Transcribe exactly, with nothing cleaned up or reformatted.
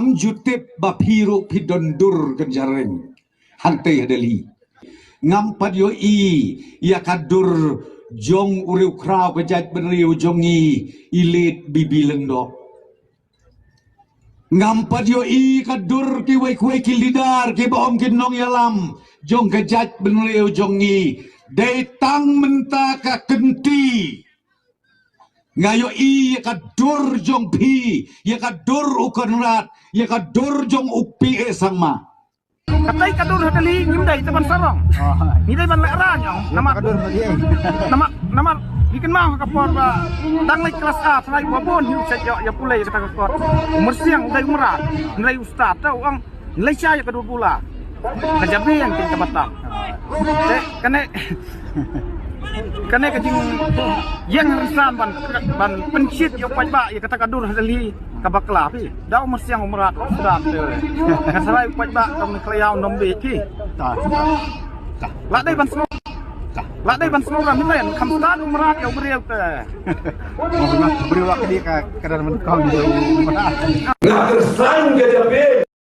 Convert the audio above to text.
Ngam ju tip ba phi ruh phi don dur kynja reng hangtei ha Delhi. Ngam pat ïohi ïa ka dur jong u riewkhraw ka jaitbynriew jong ngi, i late B B Lyngdoh. Ngam pat ïohi ka dur kiwei kiwei ki leader kiba ong ki nongïalam jong ka jaitbynriew jong ngi. Dei tang mynta ka kynti nga ïohi ïa ka dur jong phi, ïa ka dur u Conrad, ïa ka dur jong u P A Sangma. Katai ka dur ha Delhi ngim dei te ban sarong. Ngi dei ban leh rang ong. Namar ka dur ma dei. Namar namar ngi kynmaw ka por ba dang leit klas A, trai ba bun ngi u shet ïoh ïa pule ïa kata ka kot. Myrsiang dei u mrad, ngi dei u stad te u ong. Ngi leit shai ïa ka dur bula. Ka jabieng kin ka batam. Te kane kane ka jingïeng ha rynsan ban ban pynshit ïa u paidbah ïa kata ka dur ha Delhi ka bakla phi. Da u myrsiang u mrad u stad te. Nga tharai u paidbah kam khlaiaw nom beit phi. Ta ta. La dei ban sngew. La dei ban sngew ra mynta kham stad u mrad ïa u briew te. Briew la ka dei ka ka dang ban kong ïa u mrad. Nga kyrsan ka jabieng.